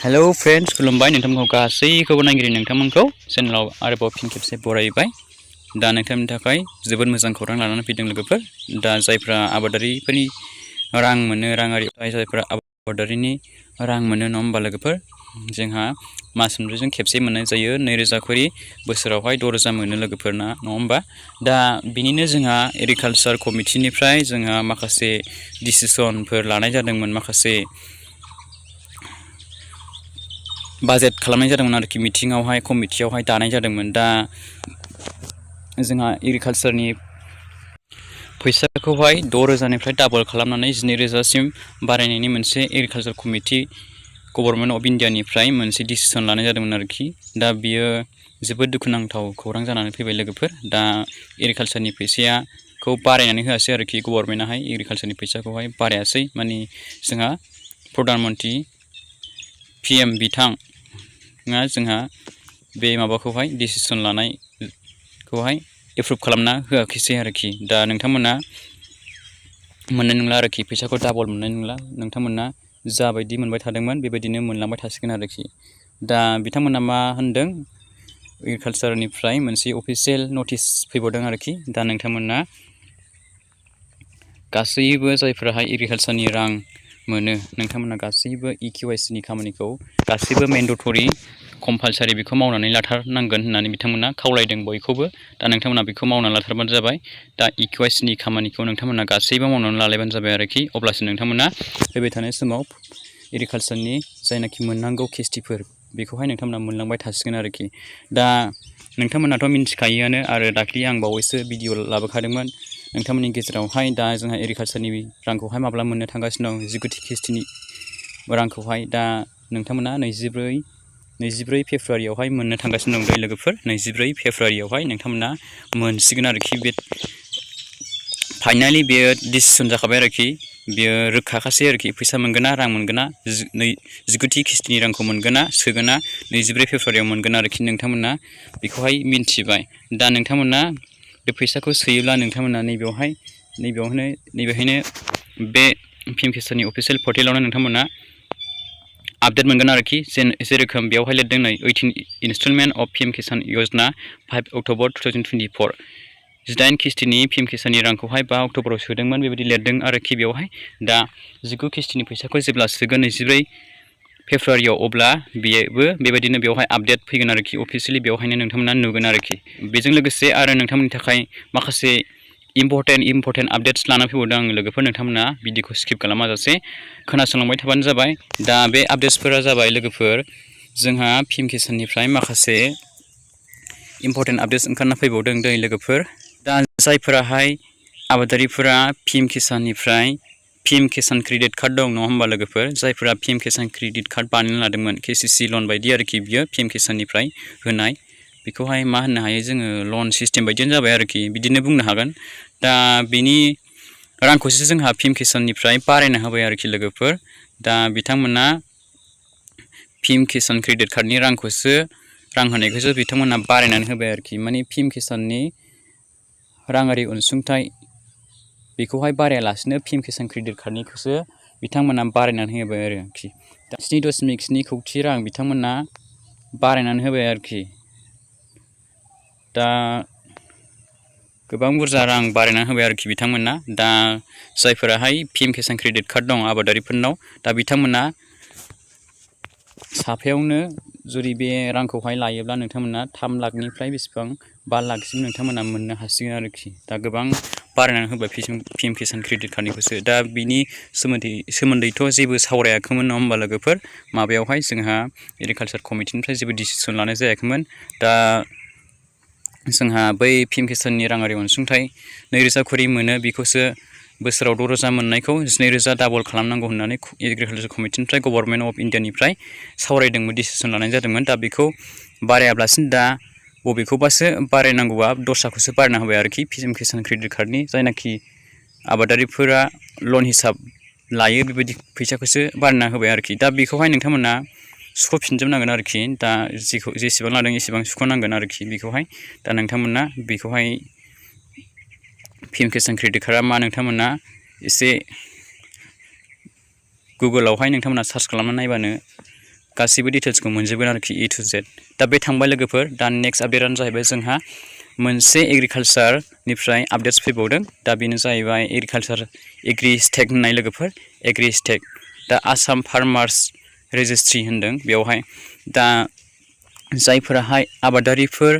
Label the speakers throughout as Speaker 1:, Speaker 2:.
Speaker 1: Hello friends खुलुमबाय नोंथांमोनखौ गासैखौबो नायगिरि नोंथांमोनखौ चेनेलाव आरोबाव फिन खेबसे बरायबाय दा नोंथांनि थाखाय जोबोद मोजां खौरां लानानै फैदों लोगोफोर दा जायफ्रा आबादारिफोरनि रां मोनो राङारि जायफ्रा आबादारिनि रां मोनो नङा होमबा लोगोफोर जोंहा मास मोनब्रैजों खेबसे मोननाय जायो 2000 खरि बोसोरावहाय 6000 मोनो लोगोफोरना नङा होमबा दा बिनिनो जोंहा एग्रिकालचार कमिटिनिफ्राय जोंहा माखासे डिसिसनफोर लानाय जादोंमोन माखासे बाजेट खालामनाय जादोंमोन आरोखि मिटिङावहाय कमिटियावहाय दानाय जादोंमोन दा जोंहा एग्रिकालचारनि फैसाखौहाय 6000निफ्राय डाबल खालामनानै 12000सिम बारायनायनि मोनसे एग्रिकालचार कमिटि गभर्नमेन्ट अफ इन्डियानिफ्राय मोनसे डिसिसन लानाय जादोंमोन आरोखि दा बियो जोबोद दुखुनांथाव खौरां जानानै फैबाय लोगोफोर दा एग्रिकालचारनि फैसाखौ बारायनानै होआसै आरोखि गभर्नमेन्टआहाय एग्रिकालचारनि फैसाखौहाय बारायासै माने जोंहा प्रधान मन्त्रि PM बिथाङा जोंहा बे माबाखौहाय डिसिसन लानायखौहाय एप्रुभ खालामना होआखैसै आरोखि दा नोंथांमोना मोननाय नंला आरोखि फैसाखौ डाबल मोननाय नंला नोंथांमोना जाबायदि मोनबाय थादोंमोन बेबायदिनो मोनलांबाय थासिगोन आरोखि दा बिथांमोना मा होनदों एग्रिकालचारनिफ्राय मोनसे अफिशियेल नटिस फैबावदों आरोखि दा नोंथांमोना गासैबो जायफोराहाय एग्रिकालचारनि रां मोनो नोंथांमोना गासैबो EKYC नि खामानिखौ गासैबो मेन्डेटरि कम्पालसारि बेखौ मावनानै लाथारनांगोन होननानै बिथांमोना खावलायदों बयखौबो दा नोंथांमोना बेखौ मावनानै लाथारबानो जाबाय दा EKYC नि खामानिखौ नोंथांमोना गासैबो मावनानै लालायबानो जाबाय आरोखि अब्लासो नोंथांमोना फैबाय थानाय समाव एग्रिकालचारनि जायनाखि मोननांगौ किस्तिफोर बेखौहाय नोंथांमोना मोनलांबाय थासिगोन आरोखि दा नोंथांमोनाथ' मिन्थिखायोआनो आरो दाख्लि आं बावैसो भिडिअ लाबोखादोंमोन नोंथांमोननि गेजेरावहाय दा जोंहा एग्रिकालचारनि रांखौहाय माब्ला मोननो थांगासिनो दं 19 किस्तिनि रांखौहाय दा नोंथांमोना 24 फेब्रुवारियावहाय मोननो थांगासिनो दं लोगोफोर 24 फेब्रुवारियावहाय नोंथांमोना मोनसिगोन आरोखि बे फाइनालि बेयो डिसिसन जाखाबाय आरोखि बेयो रोखाखासै आरोखि फैसा मोनगोना रां मोनगोना 19 किस्तिनि रांखौ मोनगोना सोगोना 24 फेब्रुवारियाव मोनगोन आरोखि नोंथांमोना बेखौहाय मिन्थिबाय दा नोंथांमोना बे फैसाखौ सोयोब्ला नोंथांमोना नैबेहायनो बे PM KISANनि अफिसियेल पर्टेलावनो नोंथांमोना आपडेट मोनगोन आरोखि जेरोखोम बेयावहाय लिरदों नै 18 इनस्टलमेन्ट अफ PM KISAN योजना 5 अक्ट'बर 2024 18 किस्तिनि PM KISANनि रांखौहाय 5 अक्ट'बराव सोदोंमोन बेबायदि लिरदों आरोखि बेयावहाय दा 19 किस्तिनि फैसाखौ जेब्ला सोगोन 24 फेब्रुवारियाव अब्ला बेबो बेबायदिनो बेवहाय आपडेट फैगोन आरोखि अफिसियेलि बेवहायनो नोंथांमोना नुगोन आरोखि बेजों लोगोसे आरो नोंथांमोननि थाखाय माखासे इम्पर्टेन्ट आपडेट्स लाना फैबावदों आं लोगोफोर नोंथांमोना भिडिअखौ स्किप खालामाजासे खोनासंलांबाय थाबानो जाबाय दा बे आपडेट्सफोरा जाबाय लोगोफोर जोंहा PM KISANनिफ्राय माखासे इम्पर्टेन्ट आपडेट्स ओंखारना फैबावदों दै लोगोफोर दा जायफोराहाय आबादारिफोरा PM KISANनिफ्राय PM KISAN credit card दं नङा होमबा लोगोफोर जायफोरा PM KISAN क्रेडिट कार्ड बानायना लादोंमोन KCC लन बायदि आरोखि बियो PM KISANनिफ्राय होनाय बेखौहाय मा होननो हायो जोङो लन सिस्टेम बायदियानो जाबाय आरोखि बिदिनो बुंनो हागोन दा बिनि रांखौसो जोंहा PM KISANनिफ्राय बारायना होबाय आरोखि लोगोफोर दा बिथांमोना PM KISAN क्रेडिट कार्डनि रां होनायखौसो बिथांमोना बारायनानै होबाय आरोखि माने PM KISANनि राङारि अनसुंथाइ बेखौहाय बारायालासिनो PM KISAN क्रेडिट कार्डनिखौसो बिथांमोना बारायनानै होबाय आरोखि दा 7.7 कौटि रां बिथांमोना बारायनानै होबाय आरोखि दा गोबां बुरजा रां बारायनानै होबाय आरोखि बिथांमोना दा जायफोराहाय PM KISAN क्रेडिट कार्ड दं आबादारिफोरनाव दा बिथांमोना साफायावनो जुदि बे रांखौहाय लायोब्ला नोंथांमोना 3 लाखनिफ्राय बेसेबां 5 लाखसिम नोंथांमोना मोननो हासिगोन आरोखि दा गोबां बारायनानै होबाय PM KISAN क्रेडिट कार्डनिखौसो दा बिनि सोमोन्दैथ' जेबो सावरायाखैमोन नङा होमबा लोगोफोर माबायावहाय जोंहा एग्रिकालचार कमिटिनिफ्राय जेबो डिसिसन लानाय जायाखैमोन दा जोंहा बै PM KISANनि राङारि अनसुंथाइ 2000 खरि मोनो बेखौसो बोसोराव 6000 मोननायखौ 12000 डाबल खालामनांगौ होननानै एग्रिकालचार कमिटिनिफ्राय गभर्नमेन्ट अफ इन्डियानिफ्राय सावरायदोंमोन डिसिसन लानाय जादोंमोन दा बेखौ बारायाब्लासिनो दा बबेखौबासो बारायनांगौआ दस्राखौसो बारायना होबाय आरोखि PM KISAN क्रेडिट कार्डनि जायनाखि आबादारिफोरा लन हिसाब लायो बेबायदि फैसाखौसो बारायना होबाय आरोखि दा बेखौहाय नोंथांमोना सुख'फिनजोबनांगोन आरोखि दा जेसेबां लादों एसेबां सुख'नांगोन आरोखि बेखौहाय दा नोंथांमोना बेखौहाय PM KISAN क्रेडिट कार्डआ मा नोंथांमोना एसे गुगोलावहाय नोंथांमोना सार्च खालामना नायबानो गासैबो डिटेल्सखौ मोनजोबगोन आरोखि A to Z। दा बे थांबाय लोगोफोर। दा नेक्स्ट आपडेटआनो जाहैबाय जोंहा मोनसे एग्रिकालसारनिफ्राय आपडेट्स फैबावदों। दा बेनो जाहैबाय एग्रिस्टेक होननाय लोगोफोर, एग्रिस्टेक। दा आसाम फार्मार्स रेजिस्ट्रि होनदों बेवहाय। दा जायफोराहाय आबादारिफोर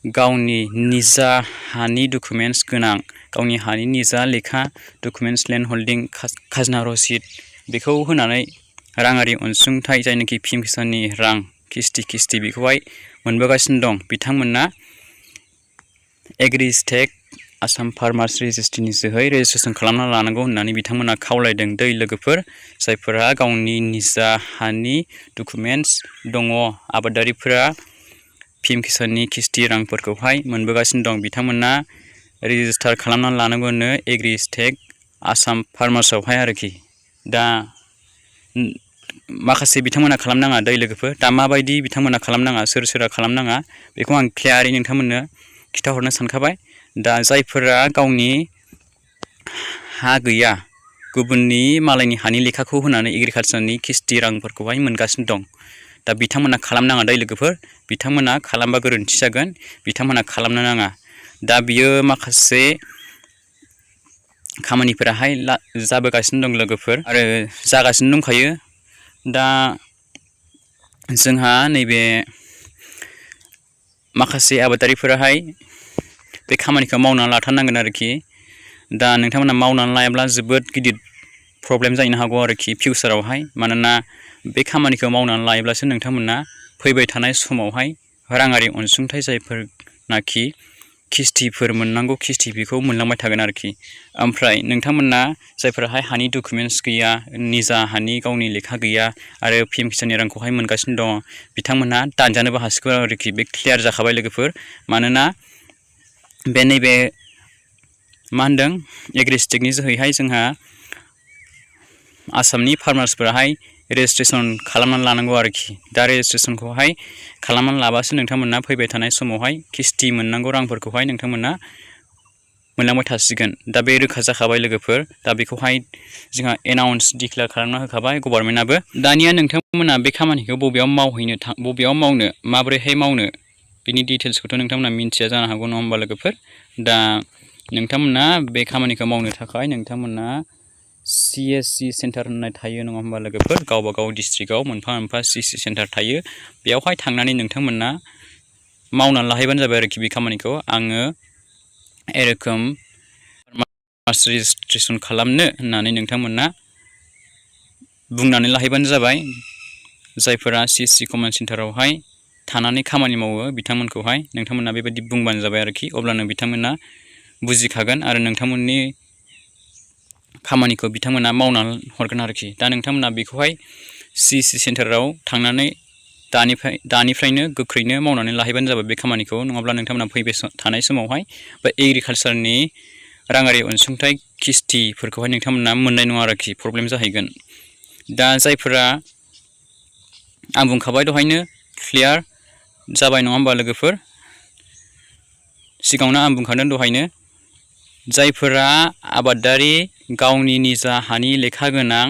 Speaker 1: गावनि निजा हानि डकुमेन्ट्स गोनां, गावनि हानि निजा लेखा डकुमेन्ट्स, लेन्ड हल्डिं, खाजोना रसिद बेखौ होनानै राङारि अनसुंथाइ जायनाखि पिएम किसाननि रां किस्ति बेखौहाय मोनबोगासिनो दं, बिथांमोना एग्रिस्टेक आसाम फार्मार्स रेजिस्ट्रिनि जोहै रेजिस्ट्रेसन खालामना लानांगौ होननानै बिथांमोना खावलायदों दै लोगोफोर। जायफोरा गावनि निजा हानि डकुमेन्ट्स दङ, आबादारिफोरा पिएम किसाननि किस्ति रांफोरखौहाय मोनबोगासिनो दं, बिथांमोना रेजिस्टार खालामना लानांगौनो एग्रिस्टेक आसाम फार्मार्सआवहाय आरोखि। दा माखासे बिथांमोना खालामनाङा दै लोगोफोर। दा माबायदि बिथांमोना खालामनाङा, सोर सोरा खालामनाङा बेखौ आं क्लियारै नोंथांमोननो खिथाहरनो सानखाबाय। दा जायफोरा गावनि हा गैया, गुबुननि मालायनि हानि लेखाखौ होनानै एग्रिकालसारनि किस्ति रांफोरखौहाय मोनगासिनो दं, दा बिथांमोना खालामनाङा दै लोगोफोर। बिथांमोना खालामबा गोरोन्थि जागोन, बिथांमोना खालामनो नाङा। दा बियो माखासे खामानिफोराहाय जाबोगासिनो दं लोगोफोर, आरो जागासिनो दंखायो। दा जोंहा नैबे माखासे आबादारिफोराहाय बे खामानिखौ मावनानै लाथारनांगोन आरोखि। दा नोंथांमोना मावनानै लायाब्ला जोबोद गिदिर प्रब्लेम जानो हागौ आरोखि फिउचारावहाय। मानोना बे खामानिखौ मावनानै लायोब्लासो नोंथांमोना फैबाय थानाय समावहाय राङारि अनसुंथाइ जायफोरनाखि किस्तिफोर मोननांगौ किस्ति बेखौ मोनलांबाय थागोन आरोखि। ओमफ्राय नोंथांमोना जायफोराहाय हानि डकुमेन्ट्स गैया, निजा हानि गावनि लेखा गैया आरो पिएम किसाननि रांखौहाय मोनगासिनो दङ, बिथांमोनहा दानजानोबो हासिगौ आरोखि। बे क्लियार जाखाबाय लोगोफोर। मानोना बे नैबे मा होनदों एग्रिस्टेकनि जोहैहाय जोंहा आसामनि फार्मार्सफोराहाय रेजिस्ट्रेसन खालामनानै लानांगौ आरोखि। दा रेजिस्ट्रेसनखौहाय खालामनानै लाबासो नोंथांमोना फैबाय थानाय समावहाय किस्ति मोननांगौ रांफोरखौहाय नोंथांमोना मोनलांबाय थासिगोन। दा बे रोखा जाखाबाय लोगोफोर। दा बेखौहाय जोंहा एनाउन्स डिक्लेयार खालामना होखाबाय गभर्नमेन्टआबो। दानिया नोंथांमोना बे खामानिखौ बबेयाव मावनो, माबोरैहाय मावनो, बिनि डिटेल्सखौथ' नोंथांमोना मिन्थिया जानो हागौ, नङा होमबा लोगोफोर। दा नोंथांमोना बे खामानिखौ मावनो थाखाय नोंथांमोना CSC सेन्टार होननाय थायो, नङा होमबा लोगोफोर। गावबा गाव डिस्ट्रिक्टआव मोनफा मोनफा CSC सेन्टार थायो। बेयावहाय थांनानै नोंथांमोना मावनानै लाहैबानो जाबाय आरोखि बे खामानिखौ। आङो एरोखोम फार्मार्स रेजिस्ट्रेसन खालामनो होननानै नोंथांमोना बुंनानै लाहैबानो जाबाय। जायफोरा CSC कमन सेन्टारावहाय थानानै खामानि मावो बिथांमोनखौहाय नोंथांमोना बेबायदि बुंबानो जाबाय आरोखि। अब्लानो बिथांमोना बुजिखागोन आरो नोंथांमोननि खामानिखौ बिथांमोना मावनानै हरगोन आरोखि। दा नोंथांमोना बेखौहाय CSC सेन्टाराव थांनानै दानिफ्रायनो गोख्रैनो मावनानै लाहैबानो जाबाय बे खामानिखौ। नङाब्ला नोंथांमोना फैबाय थानाय समावहाय बे एग्रिकालसारनि राङारि अनसुंथाइ किस्तिफोरखौहाय नोंथांमोना मोननाय नङा आरोखि, प्रब्लेम जाहैगोन। दा जायफोरा आं बुंखाबाय दहायनो क्लियार जाबाय, नङा होमबा लोगोफोर। सिगाङावनो आं बुंखादों दहायनो, जायफोरा आबादारि गावनि निजा हानि लेखा गोनां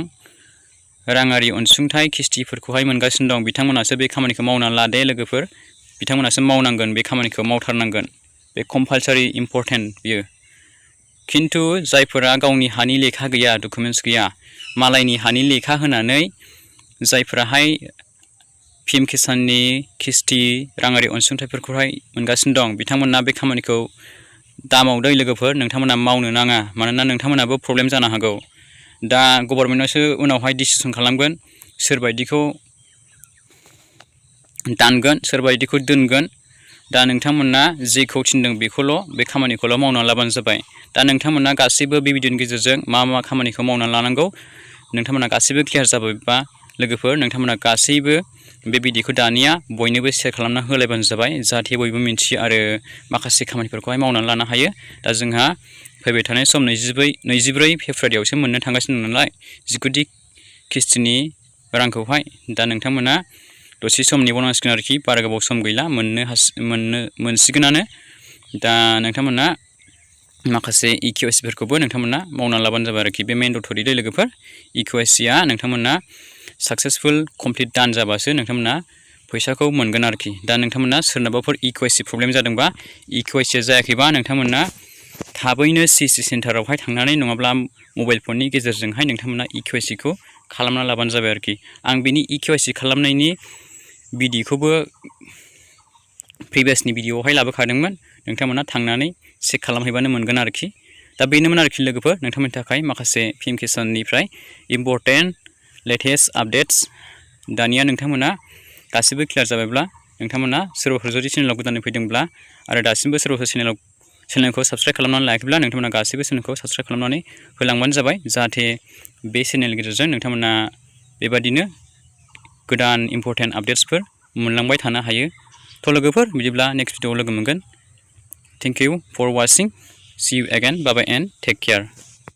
Speaker 1: राङारि अनसुंथाइ किस्तिफोरखौहाय मोनगासिनो दं, बिथांमोनासो बे खामानिखौ मावनानै लादे लोगोफोर। बिथांमोनासो मावनांगोन, बे खामानिखौ मावथारनांगोन। बे कम्पालसारि इम्परटेन्ट बियो। खिन्थु जायफोरा गावनि हानि लेखा गैया, डकुमेन्ट्स गैया, मालायनि हानि लेखा होनानै जायफोराहाय पिएम किसाननि किस्ति राङारि अनसुंथाइफोरखौहाय मोनगासिनो दं, बिथांमोना बे खामानिखौ दामावदै लोगोफोर। नोंथांमोना मावनो नाङा, मानोना नोंथांमोनाबो प्रब्लेम जानो हागौ। दा गभर्नमेन्टआसो उनावहाय डिसिसन खालामगोन सोरबायदिखौ दानगोन, सोरबायदिखौ दोनगोन। दा नोंथांमोना जेखौ थिनदों बेखौल', बे खामानिखौल' मावनानै लाबानो जाबाय। दा नोंथांमोना गासैबो बे भिडिअनि गेजेरजों मा खामानिखौ मावनानै लानांगौ नोंथांमोना गासैबो क्लियार जाबायबा लोगोफोर, नोंथांमोना गासैबो बे भिडिअखौ दानिया बयनोबो शेयार खालामना होलायबानो जाबाय, जाहाथे बयबो मिन्थियो आरो माखासे खामानिफोरखौहाय मावनानै लानो हायो। दा जोंहा फैबाय थानाय सम 24 फेब्रुवारियावसो मोननो थांगासिनो दं नालाय 19 किस्तिनि रांखौहाय। दा नोंथांमोना दसे सम नेबावनांसिगोन आरोखि, बारा गोबाव सम गैला, मोनसिगोनानो। दा नोंथांमोना माखासे EKYC फोरखौबो नोंथांमोना मावनानै लाबानो जाबाय आरोखि। बे मेन्डेटरि लोगोफोर। EKYC आ नोंथांमोना साक्सेसफुल कमप्लिट डान जाबासो नोंथांमोना फैसाखौ मोनगोन आरोखि। दा नोंथांमोना सोरनाबाफोर इकेवाइसि प्रब्लेम जादोंबा, इकेवाइसिया जायाखैबा नोंथांमोना थाबैनो सिसि सेन्टारावहाय थांनानै नङाब्ला मबाइल फननि गेजेरजोंहाय नोंथांमोना इकेवाइसिखौ खालामना लाबानो जाबाय आरोखि। आं बेनि इकेवाइसि खालामनायनि भिडिअखौबो प्रिभियासनि भिडिअआवहाय लाबोखादोंमोन, नोंथांमोना थांनानै चेक खालामहैबानो मोनगोन आरोखि। दा बेनोमोन आरोखि लोगोफोर नोंथांमोननि थाखाय माखासे PM किसाननिफ्राय इम्परटेन्ट लेटेस्ट आपडेट्स। दानिया नोंथांमोना गासिबो क्लियार जाबायब्ला, नोंथांमोना सोरबाफोर जुदि चेनेलाव गोदानै फैदोंब्ला आरो दासिमबो सोरबाफोर चेनेलखौ साबस्क्राइब खालामनानै लायाखैब्ला नोंथांमोना गासिबो चेनेलखौ साबस्क्राइब खालामनानै होलांबानो जाबाय, जाहाथे बे चेनेलनि गेजेरजों नोंथांमोना बेबादिनो गोदान इम्परटेन्ट आपडेट्सफोर मोनलांबाय थानो हायो। थ' लोगोफोर बिदिब्ला नेक्स्ट भिडिअआव लोगो मोनगोन। Thank you for watching. See you again. Bye bye and take care.